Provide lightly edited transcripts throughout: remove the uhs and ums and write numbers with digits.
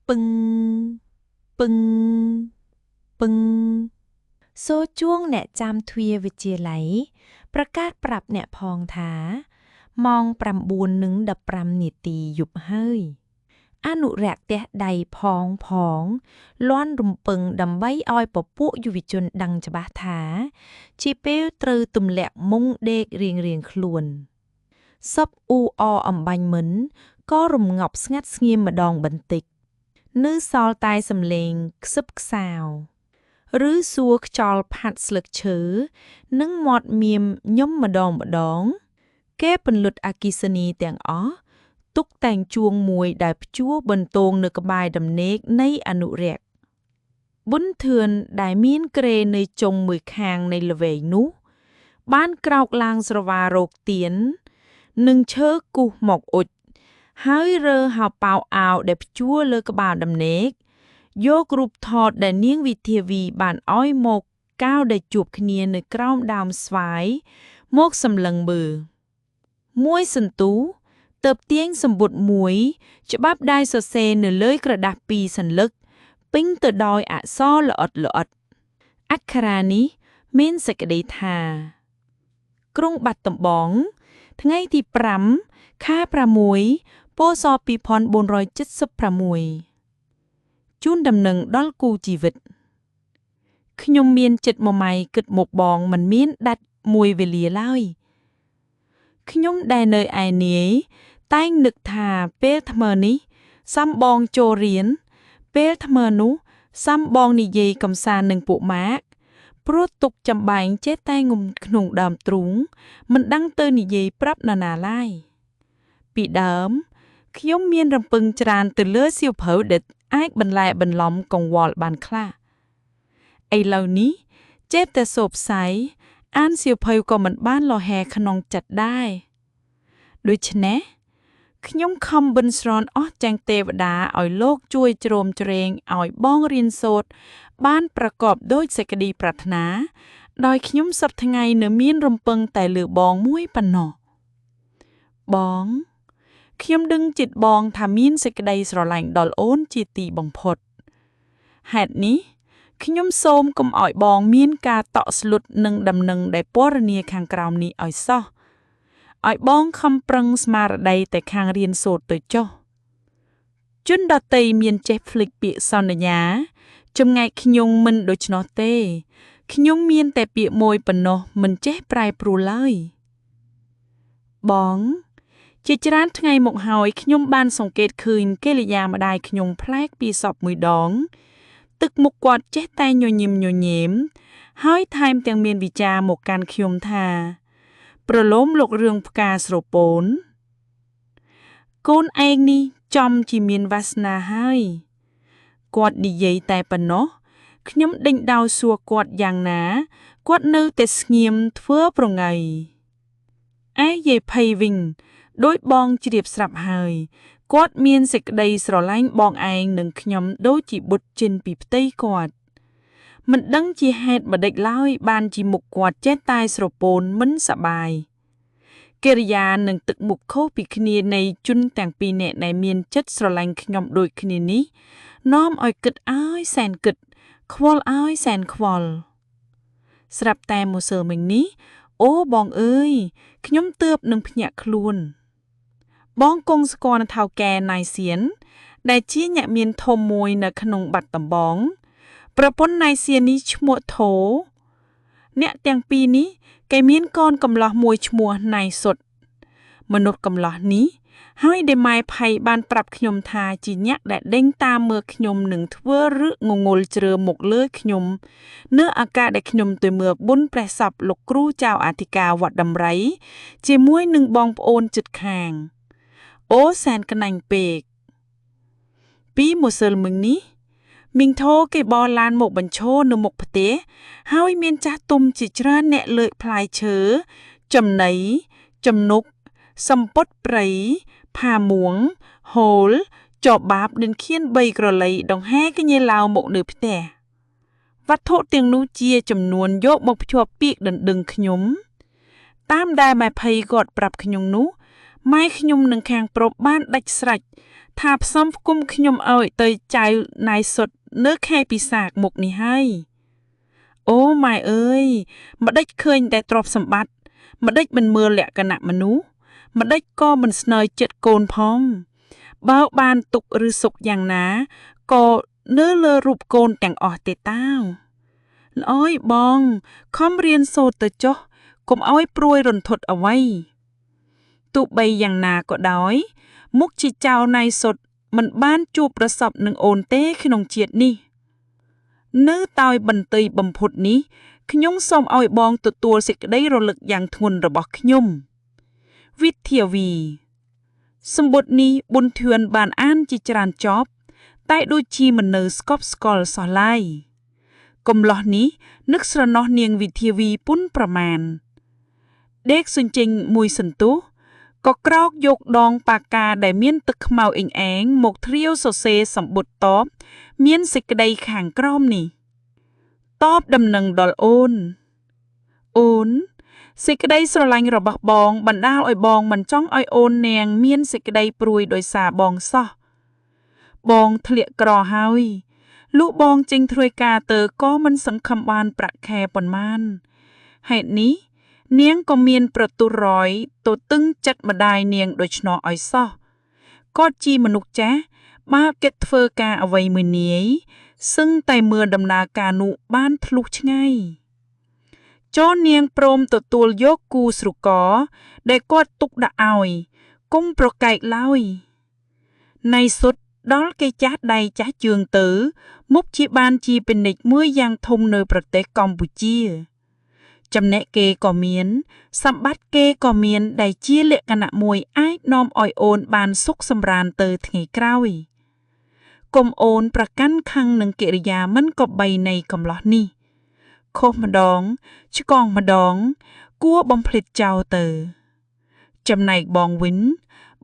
ពឹងពឹងពឹងសូជួងអ្នកចាំទ្វារវិទ្យាល័យប្រកាសប្រាប់អ្នកផងថាម៉ោង9:15នាទីយប់ហើយអនុរក្សទះដៃផងផងលាន់រំពឹងដើម្បីឲ្យពពួកយុវជនដឹងច្បាស់ថា ជាពេលត្រូវទម្លាក់មុងដេករៀងៗខ្លួនសពអ៊ូអអំបាញ់មិនក៏រំងាប់ស្ងាត់ស្ងៀមម្ដងបន្តិចនៅសល់តែសំឡេងខ្សឹបខ្សាវឬសួរខ្យល់ផាត់ស្លឹកឈើនិងមាត់មៀមញុំម្ដងម្ដង គេពន្លត់អគ្គិសនីទាំងអស់ទុកតែងជួងមួយដែលព្យួរបន្ទងនៅក្បែរដំណេកនៃអនុរក្សប៊ុនធឿនដែលមានគ្រែនៅចុងមួយខាងនៃល្វែងនោះ បានក្រោកឡើងស្រវារោគទៀននិងឈើគូសមកអុជហើយរើហៅប៉ៅអាវដែលព្យួរលើក្បាលដំណេកយករូបថតដែលនាងវិធាវីបានឲ្យមកកាលដែលជួបគ្នានៅក្រោមដើមស្វាយមកសម្លឹងមើលមួយសន្ទុះទៅទាញសម្ពុតមួយ ច្បាប់ដែលសរសេរនៅលើក្រដាសពីរសន្លឹកពេញទៅដោយអក្សរល្អិតល្អិតអក្ខរានេះមានសេចក្តីថា ក្រុងបាត់ដំបង ថ្ងៃទី5ខែ6ពស2476ជូនដំណឹងដល់គូជីវិតខ្ញុំមានចិត្តមមៃគិតមកបងមិនមានដាច់មួយវេលាឡើយខ្ញុំដែលនៅឯនាយតែងនឹកថាពេលថ្មើនេះសំបងចូលរៀនពេលថ្មើនោះសំបងនិយាយកំសាន្តនឹងពួកម៉ាកព្រោះទុកចំបែងចេះតែងុំក្នុងដើមទ្រូងមិនដឹងទៅនិយាយប្រាប់នរណាឡើយពីដើមខ្ញុំមានរំពឹងច្រើនទៅលើសៀវភៅដែលអាចបន្លែបន្លំកង្វល់បានខ្លះឥឡូវនេះចេះតែសូបសៃអានសៀវភៅក៏មិនបានលហែក្នុងចិត្តដែរដូច្នេះខ្ញុំខំបិនស្រន់អស់ទាំងទេវតាឲ្យលោកជួយជ្រោមជ្រែងឲ្យបងរៀនសូត្របានប្រកបដោយសេចក្តីប្រាថ្នាដោយខ្ញុំសព្វថ្ងៃនៅមានរំពឹងតែលើបងមួយប៉ុណ្ណោះបងខ្ញុំដឹងចិត្តបងថាមានសេចក្តីស្រឡាញ់ដល់អូនជាទីបំផុតហេតុនេះខ្ញុំសូមកុំឲ្យបងមានការតក់ស្លុតនឹងដំណឹងដែលពណ៌នាខាងក្រោមនេះឲ្យសោះឲ្យបងខំប្រឹងស្មារតីតែខាងរៀនសូត្រទៅចុះជនដតីមានចេះភ្លេចពាក្យសន្យាចំណែកខ្ញុំមិនដូច្នោះទេខ្ញុំមានតែពាក្យមួយប៉ុណ្ណោះមិនចេះប្រែប្រួលឡើយបងជាច្រើនថ្ងៃមកហើយខ្ញុំបានសង្កេតឃើញកិរិយាម្ដាយខ្ញុំប្លែកពីសពមួយដងទឹកមុខគាត់ចេះតែញញឹមញញែមហើយថែមទាំងមានវិចារមកកាន់ខ្ញុំថាប្រលោមលោករឿងផ្កាស្រពោនកូនឯងនេះចំជាមានវាសនាហើយគាត់និយាយតែប៉ុណ្ណោះខ្ញុំដេញដោលសួរគាត់យ៉ាងណាគាត់នៅតែស្ងៀមធ្វើប្រងៃឯយាយភ័យវិញដោយបងជ្រាបស្រាប់ហើយគាត់មានសេចក្តីស្រឡាញ់បងឯងនិងខ្ញុំដូចជាបុត្រចេញពីផ្ទៃគាត់មិនដឹងជាហេតុម្តេចឡើយបានជាមុខគាត់ចេះតែស្រពោនមិនសប្បាយកិរិយានិងទឹកមុខខុសពីគ្នានៃជនទាំងពីរនាក់ដែលមានចិត្តស្រឡាញ់ខ្ញុំដូចគ្នានេះនាំឲ្យគិតឲ្យសែនគិតខ្វល់ឲ្យសែនខ្វល់ស្រាប់តែម្សិលមិញនេះអូបងអើយខ្ញុំទើបនឹងភ្ញាក់ខ្លួនបងគង់ស្គាល់ថៅកែណៃសៀនដែលជាអ្នកមានធំមួយនៅក្នុងបាត់ដំបងប្រពន្ធណៃសៀននេះឈ្មោះថូអ្នកទាំងពីរនេះគេមានកូនកំឡោះមួយឈ្មោះណៃសុតមនុស្សកំឡោះនេះហើយដែលម៉ែភ័យបានប្រាប់ខ្ញុំថាជាអ្នកដែលដេញតាមមើលខ្ញុំនឹងធ្វើឬងងុលជ្រើមកលើខ្ញុំនៅឱកាសដែលខ្ញុំទៅមើលបុណ្យព្រះសពលោកគ្រូចៅអធិការវត្តដំរីជាមួយនឹងបងប្អូនជិតខាងអូសែនក្នាញ់ពេកពីម្សិលមិញនេះមីងធោគេបរឡានមកបញ្ឈរនៅមុខផ្ទះហើយមានចាស់ទុំជាច្រើនអ្នកលើកផ្លែឈើចំណីចំណុកសម្ពុតព្រៃផាមួងហូលចបាបនឹងខៀន3ក្រឡៃដង្ហែកញ៉េឡាវមកនៅផ្ទះវត្ថុទាំងនោះជាចំនួនយកមកភ្ជាប់ពាក្យដណ្ដឹងខ្ញុំតាមដែលម៉ែភ័យគាត់ប្រាប់ខ្ញុំនោះម៉ែខ្ញុំនឹងខាងប្រុសបានដាច់ស្រេច ថាផ្សំផ្គុំខ្ញុំឲ្យទៅចៅណៃសុតនៅខែពិសាខមុខនេះហើយអូម៉ែអើយម្ដេចឃើញតែទ្រព្យសម្បត្តិម្ដេចមិនមើលលក្ខណៈមនុស្សម្ដេចក៏មិនស្នើចិត្តកូនផងបើបានទុកឬសុខយ៉ាងណាក៏នៅលើរូបកូនទាំងអស់ទេតើល្អយបងខំរៀនសូត្រទៅចុះកុំឲ្យព្រួយរន្ធត់អ្វីទោះបីយ៉ាងណាក៏ដោយមុខជាចៅណៃសុតមិនបានជួបប្រសពនឹងអូនទេក្នុងជាតិនេះនៅតោយបន្ទៃបំផុតនេះខ្ញុំសូមឲ្យបងទទួលសេចក្តីរលឹកយ៉ាងធ្ងន់របស់ខ្ញុំវិធាវីសម្បត្តិនេះប៊ុនធឿនបានអានជាច្រើនចប់តែដូចជាមិននៅស្កប់ស្កល់សោះឡើយកំឡោះនេះនឹកស្រណោះនាងវិធាវីពុនប្រមាណដេកសញ្ជិញមួយសន្ទុះក៏ក្រោកយកដងប៉ាកាដែលមានទឹកខ្មៅអ៊ីងអែងមកទ្រាវសរសេរសម្បុតតបមានសេចក្តីខាងក្រោមនេះតបដំណឹងដល់អូនអូនសេចក្តីស្រឡាញ់របស់បងបណ្ដាលឲ្យបងមិនចង់ឲ្យអូននាងមានសេចក្តីព្រួយដោយសារបងសោះបងធ្លាក់ក្រហើយលុះបងចេញធ្វើការទៅក៏មិនសង្ឃឹមបានប្រាក់ខែប៉ុន្មានហេតុនេះនាងក៏មានប្រទុរយទៅតឹងចិត្តម្ដាយនាងដូច្នោះឲ្យសោះគាត់ជាមនុស្សចាស់បើគេធ្វើការអ្វីមួយនាយសឹងតែមើលដំណើរការនោះបានធ្លុះឆ្ងាយចោនាងព្រមទទួលយកគូស្រុកដែលគាត់ទុកដាក់ឲ្យគុំប្រកែកឡើយណៃសុទ្ធដល់គេចាស់ដៃចាស់ជើងទៅមុខជាបានជាពាណិជ្ជមួយយ៉ាងធំនៅប្រទេសកម្ពុជាចំណែកគេក៏មានសម្បត្តិគេក៏មានដែលជាលក្ខណៈមួយអាចនាំឲ្យអូនបានសុខសម្រានទៅថ្ងៃក្រោយគុំអូនប្រកាន់ខឹងនឹងកិរិយាមិនគប្បីនៃកំឡោះនេះខុសម្ដងឆ្កងម្ដងគួរបំភ្លេចចោលទៅចំណែកបងវិញ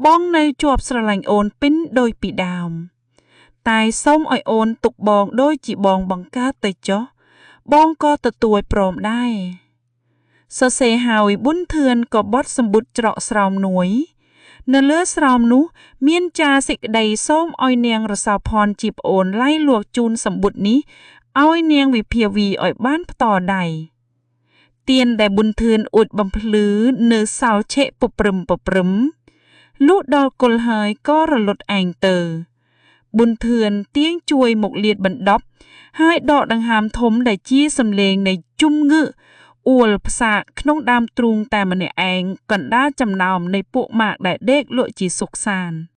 បងនៅជាប់ស្រឡាញ់អូនពេញដោយពីដើមតែសូមឲ្យអូនទុកបងដូចជាបងបង្កើតទៅចុះបងក៏ទទួលព្រមដែរសរសេរហើយប៊ុនធឿនក៏បត់សម្បុតច្រកស្រោមនួយនៅលើស្រោមនោះមានចារសេចក្តីសូមឲ្យនាងរសោភ័ណ្ឌជាប្អូនឡៃលួកជូនសម្បុតនេះឲ្យនាងវិភាវីឲ្យបានផ្តដៃទៀនដែលប៊ុនធឿនអួចបំភ្លឺនៅសោឆេពព្រឹមពព្រឹមលុះដល់គល់ហើយក៏រលត់ឯងទៅប៊ុនធឿនទៀងជួយមកលាតបណ្ដប់ហើយដកដង្ហើមធំដែលជាសំឡេងនៃជុំងឹអួលផ្សាកក្នុងដើមទ្រូងតែម្នាក់ឯងកណ្ដាលចំណោមនៃពួកម៉ាកដែលដេកលក់ជាសុខសាន្ត។